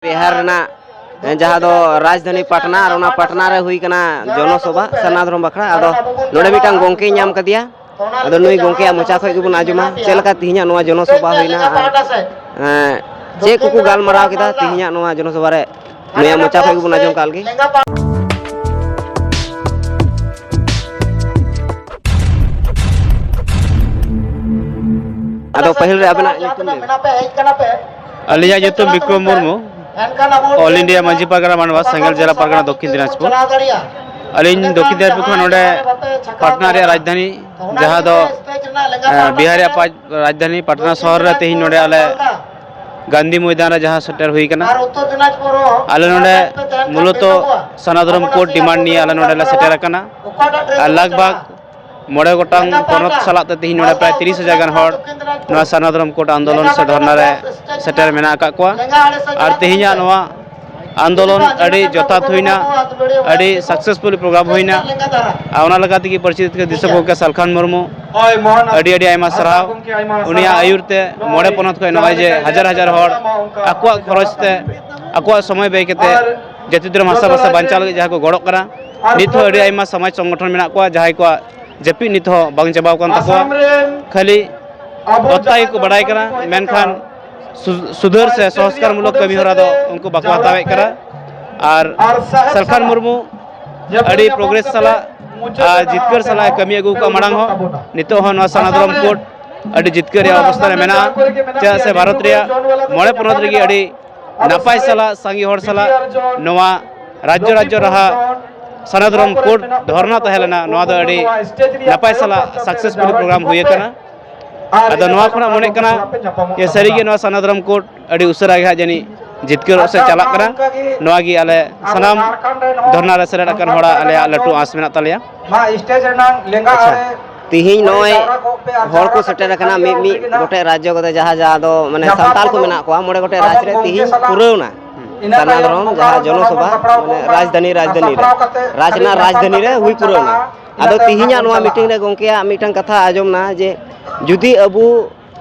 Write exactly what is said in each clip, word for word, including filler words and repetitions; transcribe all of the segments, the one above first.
ᱵᱤᱦᱟᱨ ᱨᱮᱱᱟᱜ, ᱮ, ᱡᱟᱦᱟᱸ ᱫᱚ ᱨᱟᱡᱽᱫᱷᱟᱱᱤ ᱯᱟᱴᱱᱟ, ᱟᱨ ᱚᱱᱟ ᱯᱟᱴᱱᱟ ᱨᱮ ᱦᱩᱭ ᱠᱟᱱᱟ ᱡᱚᱱᱚ ᱥᱚᱵᱷᱟ ᱥᱟᱨᱱᱟ ᱫᱷᱚᱨᱚᱢ ᱵᱟᱠᱷᱲᱟ᱾ ᱟᱫᱚ ᱱᱚᱰᱮ ᱢᱤᱫᱴᱟᱝ ᱜᱚᱢᱠᱮ ᱧᱟᱢ ᱠᱟᱫᱮᱭᱟ᱾ ᱟᱫᱚ ᱱᱩᱭ ᱜᱚᱢᱠᱮᱭᱟᱜ ᱢᱚᱪᱟ ᱠᱷᱚᱱ ᱜᱮᱵᱚᱱ ᱟᱸᱡᱚᱢᱟ ᱪᱮᱫ ᱞᱮᱠᱟ ᱛᱮᱦᱮᱧᱟᱜ ᱱᱚᱣᱟ ᱡᱚᱱᱚ ᱥᱚᱵᱷᱟ ᱦᱩᱭᱱᱟ ᱟᱨ, ᱮ, ᱪᱮᱫ ᱠᱚᱠᱚ ᱜᱟᱞᱢᱟᱨᱟᱣ ᱠᱮᱫᱟ ᱛᱮᱦᱮᱧᱟᱜ ᱱᱚᱣᱟ ᱡᱚᱱᱚ ᱥᱚᱵᱷᱟ ᱨᱮ᱾ ᱱᱩᱭᱟᱜ ᱢᱚᱪᱟ ᱠᱷᱚᱱ ᱜᱮᱵᱚᱱ ᱟᱸᱡᱚᱢ ᱠᱟᱜ ᱞᱮᱜᱮ᱾ ᱟᱫᱚ ᱯᱟᱹᱦᱤᱞ ᱨᱮ ᱟᱵᱮᱱᱟᱜ ᱧᱩᱛᱩᱢ ᱞᱟᱹᱭ ᱵᱮᱱ᱾ ᱟᱹᱞᱤᱧᱟᱜ ᱧᱩᱛᱩᱢ ᱵᱤᱠᱨᱚᱢ ᱢᱩᱨᱢᱩ, ᱚᱞ ᱤᱱᱰᱤᱭᱟ ᱢᱟᱹᱡᱷᱤ ᱯᱟᱨᱜᱟᱱᱟ ᱢᱟᱱᱰᱣᱟ, ᱥᱮᱸᱜᱮᱞ ᱡᱮᱞᱟ ᱯᱟᱨᱜᱟᱱᱟ, ᱫᱚᱠᱠᱷᱤᱱ ᱫᱤᱱᱟᱡᱽᱯᱩᱨ᱾ ᱟᱹᱞᱤᱧ ᱫᱚᱠᱠᱷᱤᱱ ᱫᱤᱱᱟᱡᱽᱯᱩᱨ ᱠᱷᱚᱱ ᱱᱚᱰᱮ ᱯᱟᱴᱱᱟ ᱨᱮᱭᱟᱜ ᱨᱟᱡᱽᱫᱷᱟᱱᱤ, ᱡᱟᱦᱟᱸ ᱫᱚ, ᱮ, ᱵᱤᱦᱟᱨ ᱨᱮᱭᱟᱜ ᱯᱟᱸᱪ ᱨᱟᱡᱽᱫᱷᱟᱱᱤ ᱯᱟᱴᱱᱟ ᱥᱚᱦᱚᱨ ᱨᱮ ᱛᱮᱦᱮᱧ ᱱᱚᱰᱮ ᱟᱞᱮ ᱜᱟᱱᱫᱷᱤ ᱢᱚᱭᱫᱟᱱ ᱨᱮ ᱡᱟᱦᱟᱸ ᱥᱮᱴᱮᱨ ᱦᱩᱭ ᱠᱟᱱᱟ᱾ ᱟᱞᱮ ᱱᱚᱰᱮ ᱢᱩᱞᱚᱛᱚ ᱥᱟᱨᱱᱟ ᱫᱷᱚᱨᱚᱢ ᱠᱳᱰ ᱰᱤᱢᱟᱱᱰ ᱱᱤᱭᱮ ᱟᱞᱮ ᱱᱚᱰᱮ ᱞᱮ ᱥᱮᱴᱮᱨ ᱟᱠᱟᱱᱟ᱾ ᱟᱨ ᱞᱟᱜᱽ ᱵᱷᱟᱜᱽ ᱢᱚᱬᱮ ᱜᱚᱴᱟᱝ ᱯᱚᱱᱚᱛ ᱥᱟᱞᱟᱜ ᱛᱮ ᱛᱮᱦᱮᱧ ᱱᱚᱰᱮ ᱯᱨᱟᱭ ᱛᱤᱨᱤᱥ ᱦᱟᱡᱟᱨ ᱜᱟᱱ ᱦᱚᱲ ᱱᱚᱣᱟ ᱥᱟᱨᱱᱟ ᱫᱷᱚᱨᱚᱢ ᱠᱳᱰ ᱟᱱᱫᱳᱞᱚᱱ ᱥᱮ ᱫᱷᱚᱨᱱᱟ ᱨᱮ ᱥᱮᱴᱮᱨ ᱢᱮᱱᱟᱜ ᱟᱠᱟᱫ ᱠᱚᱣᱟ᱾ ᱟᱨ ᱛᱮᱦᱮᱧᱟᱜ ᱱᱚᱣᱟ ᱟᱱᱫᱳᱞᱚᱱ ᱟᱹᱰᱤ ᱡᱚᱛᱷᱟᱛ ᱦᱩᱭᱱᱟ, ᱟᱹᱰᱤ ᱥᱟᱠᱥᱮᱥᱯᱷᱩᱞ ᱯᱨᱳᱜᱨᱟᱢ ᱦᱩᱭᱱᱟ᱾ ᱟᱨ ᱚᱱᱟ ᱞᱮᱠᱟ ᱛᱮᱜᱮ ᱯᱟᱹᱨᱥᱤ ᱡᱤᱛᱠᱟᱹᱨ ᱫᱤᱥᱚᱢ ᱜᱚᱢᱠᱮ ᱥᱟᱞᱠᱷᱟᱱ ᱢᱩᱨᱢᱩ ᱟᱹᱰᱤ ᱟᱹᱰᱤ ᱟᱭᱢᱟ ᱥᱟᱨᱦᱟᱣ᱾ ᱩᱱᱤᱭᱟᱜ ᱟᱹᱭᱩᱨ ᱛᱮ ᱢᱚᱬᱮ ᱯᱚᱱᱚᱛ ᱠᱷᱚᱱ ᱱᱚᱜᱼᱚᱭ ᱡᱮ ᱦᱟᱡᱟᱨ ᱦᱟᱡᱟᱨ ᱦᱚᱲ ᱟᱠᱚᱣᱟᱜ ᱠᱷᱚᱨᱚᱪ ᱛᱮ, ᱟᱠᱚᱣᱟᱜ ᱥᱚᱢᱚᱭ ᱵᱮᱭ ᱠᱟᱛᱮ ᱡᱟᱹᱛᱤ ᱫᱷᱚᱨᱚᱢ ᱵᱷᱟᱥᱟ ᱵᱷᱟᱥᱟ ᱵᱟᱧᱪᱟᱣ ᱞᱟᱹᱜᱤᱫ ᱡᱟᱦᱟᱸ ᱠᱚ ᱜᱚᱲᱚᱜ ᱠᱟᱱᱟ, ᱱᱤᱛ ᱦᱚᱸ ᱟᱹᱰᱤ ᱟᱭᱢᱟ ᱥᱚᱢᱟᱡᱽ ᱥᱚᱝᱜᱚᱴᱷᱚᱱ ᱢᱮᱱᱟᱜ ᱠᱚᱣᱟ ᱡᱟᱦᱟᱸᱭ ᱠᱚᱣᱟᱜ ᱡᱟᱹᱯᱤᱫ ᱱᱤᱛ ᱦᱚᱸ ᱵᱟᱝ ᱪᱟᱵᱟᱣ ᱠᱟᱱ ᱛᱟᱠᱚᱣᱟ᱾ ᱠᱷᱟᱹᱞᱤ ᱚᱛᱛᱟ ᱜᱮᱠᱚ ᱵᱟᱲᱟᱭ ᱠᱟᱱᱟ, ᱢᱮᱱᱠᱷᱟᱱ ᱥᱩ-, ᱥᱩᱫᱷᱟᱹᱨ ᱥᱮ ᱥᱚᱝᱥᱠᱟᱨ ᱢᱩᱞᱚᱠ ᱠᱟᱹᱢᱤ ᱦᱚᱨᱟ ᱫᱚ ᱩᱱᱠᱩ ᱵᱟᱠᱚ ᱦᱟᱛᱟᱣᱮᱫ ᱠᱟᱱᱟ᱾ ᱟᱨ ᱥᱟᱞᱠᱷᱟᱱ ᱢᱩᱨᱢᱩ ᱟᱹᱰᱤ ᱯᱨᱳᱜᱨᱮᱥ ᱥᱟᱞᱟᱜ ᱟᱨ ᱡᱤᱛᱠᱟᱹᱨ ᱥᱟᱞᱟᱜ ᱮ ᱠᱟᱹᱢᱤ ᱟᱹᱜᱩ ᱟᱠᱟᱫ ᱢᱟᱲᱟᱝ ᱦᱚᱸ, ᱱᱤᱛᱚᱜ ᱦᱚᱸ ᱱᱚᱣᱟ ᱥᱟᱨᱱᱟ ᱫᱷᱚᱨᱚᱢ ᱠᱳᱰ ᱟᱹᱰᱤ ᱡᱤᱛᱠᱟᱹᱨ ᱨᱮᱭᱟᱜ ᱚᱵᱚᱥᱛᱷᱟ ᱨᱮ ᱢᱮᱱᱟᱜᱼᱟ᱾ ᱪᱮᱫᱟᱜ ᱥᱮ ᱵᱷᱟᱨᱚᱛ ᱨᱮᱭᱟᱜ ᱢᱚᱬᱮ ᱯᱚᱱᱚᱛ ᱨᱮᱜᱮ ᱟᱹᱰᱤ ᱱᱟᱯᱟᱭ ᱥᱟᱞᱟᱜ ᱥᱟᱸᱜᱮ ᱦᱚᱲ ᱥᱟᱞᱟᱜ ᱱᱚᱣᱟ ᱨᱟᱡᱽᱡᱚ ᱨᱟᱡᱽᱡᱚ ᱨᱟᱦᱟ ᱥᱟᱨᱱᱟ ᱫᱷᱚᱨᱚᱢ ᱠᱳᱰ ᱫᱷᱚᱨᱱᱟ ᱛᱟᱦᱮᱸ ᱞᱮᱱᱟ᱾ ᱱᱚᱣᱟ ᱫᱚ ᱟᱹᱰᱤ ᱱᱟᱯᱟᱭ ᱥᱟᱞᱟᱜ ᱥᱟᱠᱥᱮᱥᱯᱷᱩᱞ ᱯᱨᱳᱜᱨᱟᱢ ᱦᱩᱭ ᱟᱠᱟᱱᱟ᱾ ᱟᱫᱚ ᱱᱚᱣᱟ ᱠᱷᱚᱱᱟᱜ ᱢᱚᱱᱮᱜ ᱠᱟᱱᱟ ᱡᱮ ᱥᱟᱹᱨᱤᱜᱮ ᱱᱚᱣᱟ ᱥᱟᱨᱱᱟ ᱫᱷᱚᱨᱚᱢ ᱠᱳᱰ ᱟᱹᱰᱤ ᱩᱥᱟᱹᱨᱟ ᱜᱮ ᱦᱟᱸᱜ ᱡᱟᱹᱱᱤᱡ ᱡᱤᱛᱠᱟᱹᱨᱚᱜ ᱥᱮ ᱪᱟᱞᱟᱜ ᱠᱟᱱᱟ᱾ ᱱᱚᱣᱟ ᱜᱮ ᱟᱞᱮ ᱥᱟᱱᱟᱢ ᱫᱷᱚᱨᱱᱟ ᱨᱮ ᱥᱮᱞᱮᱫ ᱟᱠᱟᱱ ᱦᱚᱲᱟᱜ ᱟᱞᱮᱭᱟᱜ ᱞᱟᱹᱴᱩ ᱟᱸᱥ ᱢᱮᱱᱟᱜ ᱛᱟᱞᱮᱭᱟ᱾ ᱢᱟ ᱥᱴᱮᱡᱽ ᱨᱮᱱᱟᱜ ᱞᱮᱸᱜᱟ ᱟᱪᱪᱷᱟ, ᱟᱲᱮ ᱛᱤᱦᱤᱧ ᱱᱚᱜᱼᱚᱭ ᱦᱚᱲ ᱠᱚ ᱥᱮᱴᱮᱨ ᱟᱠᱟᱱᱟ ᱢᱤᱫ ᱢᱤᱫ ᱜᱚᱴᱮᱡ ᱨᱟᱡᱽᱡᱚ ᱠᱚᱫᱚ ᱡᱟᱦᱟᱸ ᱡᱟᱦᱟᱸ ᱫᱚ ᱢᱟᱱᱮ ᱥᱟᱱᱛᱟᱲ ᱠᱚ ᱢᱮᱱᱟᱜ ᱠᱚᱣᱟ, ᱢᱚᱬᱮ ᱜᱚᱴᱮᱡ ᱨᱟᱡᱽ ᱨᱮ ᱛᱤᱦᱤᱧ ᱯᱩᱨᱟᱹᱣᱱᱟ ᱥᱟᱨᱱᱟ ᱫᱷᱚᱨᱚᱢ ᱡᱟᱦᱟᱸ ᱡᱚᱱᱚ ᱥᱚᱵᱷᱟ, ᱢᱟᱱᱮ ᱨᱟᱡᱽᱫᱷᱟᱱᱤ, ᱨᱟᱡᱽᱫᱷᱟᱱᱤ ᱨᱮ, ᱨᱟᱡᱽ ᱨᱮᱱᱟᱜ ᱨᱟᱡᱽᱫᱷᱟᱱᱤ ᱨᱮ ᱦᱩᱭ ᱯᱩᱨᱟᱹᱣᱱᱟ᱾ ᱟᱫᱚ ᱛᱤᱦᱤᱧᱟᱜ ᱱᱚᱣᱟ ᱢᱤᱴᱤᱝ ᱨᱮ ᱜᱚᱢᱠᱮᱭᱟᱜ ᱢᱤᱫᱴᱟᱝ ᱠᱟᱛᱷᱟ ᱟᱸᱡᱚᱢ ᱱᱟ ᱡᱮ ᱡᱩᱫᱤ ᱟᱵᱚ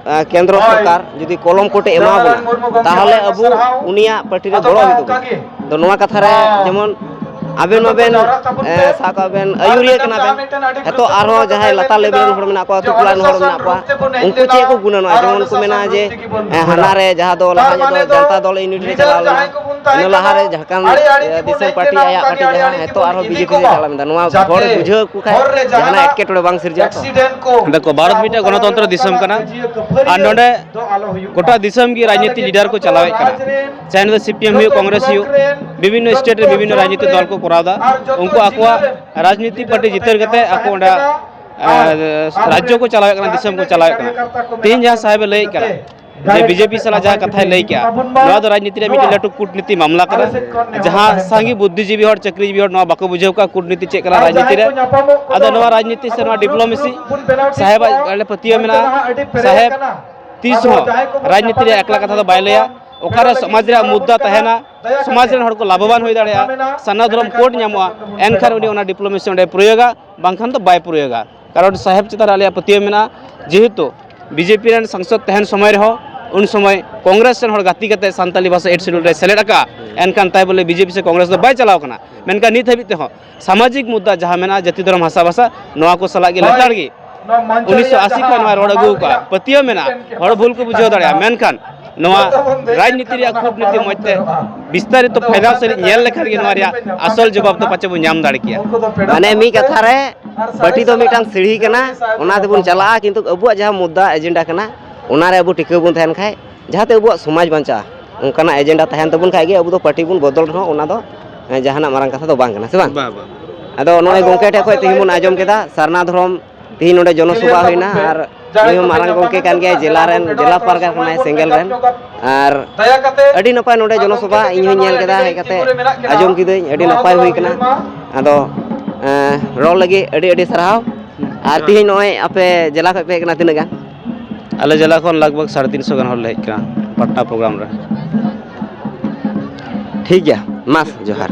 ᱠᱮᱱᱫᱨᱚ ᱥᱚᱨᱠᱟᱨ ᱡᱩᱫᱤ ᱠᱚᱞᱚᱢ ᱠᱳᱰ ᱮ ᱮᱢᱟ ᱵᱚᱱᱟ, ᱛᱟᱦᱚᱞᱮ ᱟᱵᱚ ᱩᱱᱤᱭᱟᱜ ᱯᱟᱹᱴᱤ ᱨᱮ ᱜᱚᱲᱚ ᱦᱩᱭᱩᱜ ᱛᱟᱵᱚᱱᱟ᱾ ᱟᱫᱚ ᱱᱚᱣᱟ ᱠᱟᱛᱷᱟ ᱨᱮ ᱡᱮᱢᱚᱱ ᱟᱵᱮᱱ ᱢᱟᱵᱮᱱ, ᱮ, ᱥᱟᱵ ᱠᱟᱜ ᱵᱮᱱ, ᱟᱹᱭᱩᱨᱤᱭᱟᱹ ᱠᱟᱱᱟ ᱵᱮᱱ, ᱱᱤᱛᱚᱜ ᱟᱨᱦᱚᱸ ᱡᱟᱦᱟᱸᱭ ᱞᱟᱛᱟᱨ ᱞᱮᱵᱮᱞ ᱨᱮᱱ ᱦᱚᱲ ᱢᱮᱱᱟᱜ ᱠᱚᱣᱟ, ᱟᱹᱛᱩ ᱴᱚᱞᱟ ᱨᱮᱱ ᱦᱚᱲ ᱢᱮᱱᱟᱜ ᱠᱚᱣᱟ, ᱩᱱᱠᱩ ᱪᱮᱫ ᱠᱚ ᱜᱩᱱᱟᱹᱱᱚᱜᱼᱟ? ᱡᱮᱢᱚᱱ ᱠᱚ ᱢᱮᱱᱟ ᱡᱮ, ᱮ, ᱦᱟᱱᱟ ᱨᱮ ᱡᱟᱦᱟᱸ ᱫᱚ ᱞᱟᱦᱟ ᱧᱚᱜ ᱫᱚ ᱡᱟᱱᱛᱟ ᱫᱚᱞ ᱤᱭᱩᱱᱤᱴ ᱨᱮ ᱪᱟᱞᱟᱣ ᱞᱮᱱᱟ, ᱤᱱᱟᱹ ᱞᱟᱦᱟ ᱨᱮ ᱡᱷᱟᱲᱠᱷᱚᱸᱰ, ᱮ, ᱫᱤᱥᱚᱢ ᱯᱟᱨᱴᱤ, ᱟᱭᱟᱜ ᱯᱟᱨᱴᱤ ᱡᱟᱦᱟᱸ, ᱱᱤᱛᱚᱜ ᱟᱨᱦᱚᱸ ᱵᱤᱡᱮᱯᱤ ᱨᱮ ᱪᱟᱞᱟᱣ ᱞᱮᱱᱟ᱾ ᱱᱚᱣᱟ ᱦᱚᱲ ᱵᱩᱡᱷᱟᱹᱣ ᱟᱠᱚ ᱠᱷᱟᱡ ᱡᱟᱦᱟᱱᱟᱜ ᱮᱴᱠᱮᱴᱚᱬᱮ ᱵᱟᱝ ᱥᱤᱨᱡᱟᱹᱜᱼᱟ ᱛᱚ? ᱫᱮᱠᱷᱚ, ᱵᱷᱟᱨᱚᱛ ᱢᱤᱫᱴᱮᱱ ᱜᱚᱱᱚᱛᱚᱱᱛᱨᱚ ᱫᱤᱥᱚᱢ ᱠᱟᱱᱟ᱾ ᱟᱨ ᱱᱚᱰᱮ ᱜᱚᱴᱟ ᱫᱤᱥᱚᱢ ᱜᱮ ᱨᱟᱡᱽᱱᱤᱛᱤ ᱞᱤᱰᱟᱨ ᱠᱚ ᱪᱟᱞᱟᱣᱮᱫ ᱠᱟᱱᱟ᱾ ᱪᱟᱦᱮ ᱱᱚᱰᱮ ᱥᱤᱯᱤᱮᱢ ᱦᱩᱭᱩᱜ, ᱠᱚᱝᱜᱨᱮᱥ ᱦᱩᱭᱩᱜ, ᱵᱤᱵᱷᱤᱱᱱᱚ ᱥᱴᱮᱴ ᱨᱮ ᱵᱤᱵᱷᱤᱱᱱᱚ ᱨᱟᱡᱽᱱᱤᱛᱤ ᱫᱚᱞ ᱠᱚ ᱠᱚᱨᱟᱣ ᱮᱫᱟ᱾ ᱩᱱᱠᱩ ᱟᱠᱚᱣᱟᱜ ᱨᱟᱡᱽᱱᱤᱛᱤ ᱯᱟᱨᱴᱤ ᱡᱤᱛᱟᱹᱨ ᱠᱟᱛᱮ ᱟᱠᱚ ᱚᱸᱰᱮ, ᱟᱨ ᱨᱟᱡᱽᱡᱚ ᱠᱚ ᱪᱟᱞᱟᱣᱮᱫ ᱠᱟᱱᱟ, ᱫᱤᱥᱚᱢ ᱠᱚ ᱪᱟᱞᱟᱣᱮᱫ ᱠᱟᱱᱟ᱾ ᱛᱮᱦᱮᱧ ᱡᱟᱦᱟᱸ ᱥᱟᱦᱮᱵᱮ ᱞᱟᱹᱭᱮᱫ ᱠᱟᱱᱟ, ᱡᱮ ᱵᱤᱡᱮᱯᱤ ᱥᱟᱞᱟᱜ ᱡᱟᱦᱟᱸ ᱠᱟᱛᱷᱟᱭ ᱞᱟᱹᱭ ᱠᱮᱜᱼᱟ, ᱱᱚᱣᱟ ᱫᱚ ᱨᱟᱡᱽᱱᱤᱛᱤ ᱨᱮ ᱢᱤᱫᱴᱮᱱ ᱞᱟᱹᱴᱩ ᱠᱩᱴᱱᱤᱛᱤ ᱢᱟᱢᱞᱟ ᱠᱟᱱᱟ, ᱡᱟᱦᱟᱸ ᱥᱟᱸᱜᱮ ᱵᱩᱫᱽᱫᱷᱤᱡᱤᱵᱤ ᱦᱚᱲ, ᱪᱟᱹᱠᱨᱤᱡᱤᱵᱤ ᱦᱚᱲ ᱱᱚᱣᱟ ᱵᱟᱠᱚ ᱵᱩᱡᱷᱟᱹᱣ ᱠᱟᱜᱼᱟ ᱠᱩᱴᱱᱤᱛᱤ ᱪᱮᱫ ᱠᱟᱱᱟ ᱨᱟᱡᱽᱱᱤᱛᱤ ᱨᱮ᱾ ᱟᱫᱚ ᱱᱚᱣᱟ ᱨᱟᱡᱽᱱᱤᱛᱤ ᱥᱮ ᱱᱚᱣᱟ ᱰᱤᱯᱞᱳᱢᱮᱥᱤ ᱥᱟᱦᱮᱵᱟᱜ ᱟᱞᱮ ᱯᱟᱹᱛᱭᱟᱹᱣ ᱢᱮᱱᱟᱜᱼᱟ᱾ ᱥᱟᱦᱮᱵ ᱛᱤᱥ ᱦᱚᱸ ᱨᱟᱡᱽᱱᱤᱛᱤ ᱨᱮ ᱮᱠᱞᱟ ᱠᱟᱛᱷᱟ ᱫᱚ ᱵᱟᱭ ᱞᱟᱹᱭᱟ᱾ ᱚᱠᱟᱨᱮ ᱥᱚᱢᱟᱡᱽ ᱨᱮᱭᱟᱜ ᱢᱩᱫᱽᱫᱟ ᱛᱟᱦᱮᱱᱟ, ᱥᱚᱢᱟᱡᱽ ᱨᱮᱱ ᱦᱚᱲ ᱠᱚ ᱞᱟᱵᱷᱚᱵᱟᱱ ᱦᱩᱭ ᱫᱟᱲᱮᱭᱟᱜᱼᱟ, ᱥᱟᱨᱱᱟ ᱫᱷᱚᱨᱚᱢ ᱠᱳᱰ ᱧᱟᱢᱚᱜᱼᱟ, ᱮᱱᱠᱷᱟᱱ ᱩᱱᱤ ᱚᱱᱟ ᱰᱤᱯᱞᱳᱢᱮᱥᱤ ᱚᱸᱰᱮ ᱯᱨᱚᱭᱳᱜᱟ, ᱵᱟᱝᱠᱷᱟᱱ ᱫᱚ ᱵᱟᱭ ᱯᱨᱚᱭᱳᱜᱟ᱾ ᱠᱟᱨᱚᱱ ᱥᱟᱦᱮᱵ ᱪᱮᱛᱟᱱ ᱨᱮ ᱟᱞᱮᱭᱟᱜ ᱯᱟᱹᱛᱭᱟᱹᱣ ᱢᱮᱱᱟᱜᱼᱟ᱾ ᱡᱮᱦᱮᱛᱩ ᱵᱤᱡᱮᱯᱤ ᱨᱮᱱ ᱥᱟᱝᱥᱚᱫ ᱛᱟᱦᱮᱱ ᱥᱚᱢᱚᱭ ᱨᱮᱦᱚᱸ, ᱩᱱ ᱥᱚᱢᱚᱭ ᱠᱚᱝᱜᱨᱮᱥ ᱨᱮᱱ ᱦᱚᱲ ᱜᱟᱛᱮ ᱠᱟᱛᱮ ᱥᱟᱱᱛᱟᱞᱤ ᱵᱷᱟᱥᱟ ᱮᱭᱤᱴ ᱥᱤᱰᱩᱞ ᱨᱮ ᱥᱮᱞᱮᱫ ᱟᱠᱟᱫᱼᱟ᱾ ᱮᱱᱠᱷᱟᱱ ᱛᱟᱭ ᱵᱚᱞᱮ ᱵᱤᱡᱮᱯᱤ ᱥᱮ ᱠᱚᱝᱜᱨᱮᱥ ᱫᱚ ᱵᱟᱭ ᱪᱟᱞᱟᱣ ᱠᱟᱱᱟ᱾ ᱢᱮᱱᱠᱷᱟᱱ ᱱᱤᱛ ᱦᱟᱹᱵᱤᱡ ᱛᱮᱦᱚᱸ ᱥᱟᱢᱟᱡᱤᱠ ᱢᱩᱫᱽᱫᱟ ᱡᱟᱦᱟᱸ ᱢᱮᱱᱟᱜᱼᱟ, ᱡᱟᱹᱛᱤ ᱫᱷᱚᱨᱚᱢ ᱦᱟᱥᱟ ᱵᱷᱟᱥᱟ, ᱱᱚᱣᱟ ᱠᱚ ᱥᱟᱞᱟᱜ ᱜᱮ ᱞᱮᱛᱟᱲ ᱜᱮ ᱩᱱᱤᱥᱥᱚ ᱟᱥᱤ ᱠᱷᱚᱱ ᱱᱚᱣᱟ ᱨᱚᱲ ᱟᱹᱜᱩ ᱟᱠᱟᱫᱼᱟ᱾ ᱯᱟᱹᱛᱭᱟᱹᱣ ᱢᱮᱱᱟᱜᱼᱟ, ᱦᱚᱲ ᱵᱷᱩᱞ ᱠᱚ ᱵᱩᱡᱷᱟᱹᱣ ᱫᱟᱲᱮᱭᱟᱜᱼᱟ, ᱢᱮᱱᱠᱷᱟᱱ ᱱᱚᱣᱟ ᱨᱟᱡᱽᱱᱤᱛᱤ ᱨᱮᱭᱟᱜ ᱠᱩᱴᱱᱤᱛᱤ ᱢᱚᱡᱽ ᱛᱮ ᱵᱤᱥᱛᱟᱨᱤᱛ ᱯᱷᱟᱭᱫᱟ ᱥᱟᱹᱨᱤ ᱧᱮᱞ ᱞᱮᱠᱷᱟᱱ ᱜᱮ ᱱᱚᱣᱟ ᱨᱮᱭᱟᱜ ᱟᱥᱚᱞ ᱡᱚᱵᱟᱵ ᱫᱚ ᱯᱟᱪᱮ ᱵᱚᱱ ᱧᱟᱢ ᱫᱟᱲᱮ ᱠᱮᱭᱟ᱾ ᱢᱟᱱᱮ ᱢᱤᱫ ᱠᱟᱛᱷᱟ ᱨᱮ ᱯᱟᱹᱴᱤ ᱫᱚ ᱢᱤᱫᱴᱟᱝ ᱥᱤᱲᱦᱤ ᱠᱟᱱᱟ, ᱚᱱᱟ ᱛᱮᱵᱚᱱ ᱪᱟᱞᱟᱜᱼᱟ, ᱠᱤᱱᱛᱩ ᱟᱵᱚᱣᱟᱜ ᱡᱟᱦᱟᱸ ᱢᱩᱫᱽᱫᱟ ᱮᱡᱮᱱᱰᱟ ᱠᱟᱱᱟ, ᱚᱱᱟ ᱨᱮ ᱟᱵᱚ ᱴᱤᱠᱟᱹᱣ ᱵᱚᱱ ᱛᱟᱦᱮᱱ ᱠᱷᱟᱡ, ᱡᱟᱦᱟᱸᱛᱮ ᱟᱵᱚᱣᱟᱜ ᱥᱚᱢᱟᱡᱽ ᱵᱟᱧᱪᱟᱜᱼᱟ, ᱚᱱᱠᱟᱱᱟᱜ ᱮᱡᱮᱱᱰᱟ ᱛᱟᱦᱮᱱ ᱛᱟᱵᱚᱱ ᱠᱷᱟᱡ ᱜᱮ ᱟᱵᱚ ᱫᱚ ᱯᱟᱹᱴᱤ ᱵᱚᱱ ᱵᱚᱫᱚᱞ ᱨᱮᱦᱚᱸ ᱚᱱᱟ ᱫᱚ, ᱮᱸ, ᱡᱟᱦᱟᱱᱟᱜ ᱢᱟᱨᱟᱝ ᱠᱟᱛᱷᱟ ᱫᱚ ᱵᱟᱝ ᱠᱟᱱᱟ, ᱥᱮ ᱵᱟᱝ? ᱵᱟᱝ, ᱵᱟᱝ᱾ ᱟᱫᱚ ᱱᱚᱜᱼᱚᱭ ᱜᱚᱢᱠᱮ ᱴᱷᱮᱱ ᱠᱷᱚᱱ ᱛᱮᱦᱮᱧ ᱵᱚᱱ ᱟᱸᱡᱚᱢ ᱠᱮᱫᱟ ᱥᱟᱨᱱᱟ ᱫᱷᱚᱨᱚᱢ, ᱛᱮᱦᱮᱧ ᱱᱚᱰᱮ ᱡᱚᱱᱚᱥᱚᱵᱷᱟ ᱦᱩᱭᱱᱟ, ᱟᱨ ᱱᱩᱭ ᱦᱚᱸ ᱢᱟᱨᱟᱝ ᱜᱚᱢᱠᱮ ᱠᱟᱱ ᱜᱮᱭᱟᱭ, ᱡᱮᱞᱟ ᱨᱮᱱ, ᱡᱮᱞᱟ ᱯᱟᱨᱜᱟᱱᱟ ᱠᱟᱱᱟᱭ ᱥᱮᱸᱜᱮᱞ ᱨᱮᱱ᱾ ᱟᱨ ᱟᱹᱰᱤ ᱱᱟᱯᱟᱭ ᱱᱚᱰᱮ ᱡᱚᱱᱚᱥᱚᱵᱷᱟ ᱤᱧ ᱦᱚᱸᱧ ᱧᱮᱞ ᱠᱮᱫᱟ, ᱦᱮᱡ ᱠᱟᱛᱮ ᱟᱸᱡᱚᱢ ᱠᱤᱫᱟᱹᱧ, ᱟᱹᱰᱤ ᱱᱟᱯᱟᱭ ᱦᱩᱭ ᱠᱟᱱᱟ᱾ ᱟᱫᱚ, ᱮᱸ, ᱨᱚᱲ ᱞᱟᱹᱜᱤᱫ ᱟᱹᱰᱤ ᱟᱹᱰᱤ ᱥᱟᱨᱦᱟᱣ᱾ ᱟᱨ ᱛᱮᱦᱮᱧ ᱱᱚᱜᱼᱚᱭ ᱟᱯᱮ ᱡᱮᱞᱟ ᱠᱷᱚᱱ ᱯᱮ ᱦᱮᱡ ᱠᱟᱱᱟ ᱛᱤᱱᱟᱹᱜ ᱜᱟᱱ? ᱟᱞᱮ ᱡᱮᱞᱟ ᱠᱷᱚᱱ ᱞᱟᱜᱽ ᱵᱷᱟᱜᱽ ᱥᱟᱲᱮ ᱛᱤᱱ ᱥᱚ ᱜᱟᱱ ᱦᱚᱲ ᱞᱮ ᱦᱮᱡ ᱠᱟᱱᱟ ᱯᱟᱴᱱᱟ ᱯᱨᱳᱜᱨᱟᱢ ᱨᱮ᱾ ᱴᱷᱤᱠ ᱜᱮᱭᱟ, ᱢᱟ ᱡᱚᱦᱟᱨ᱾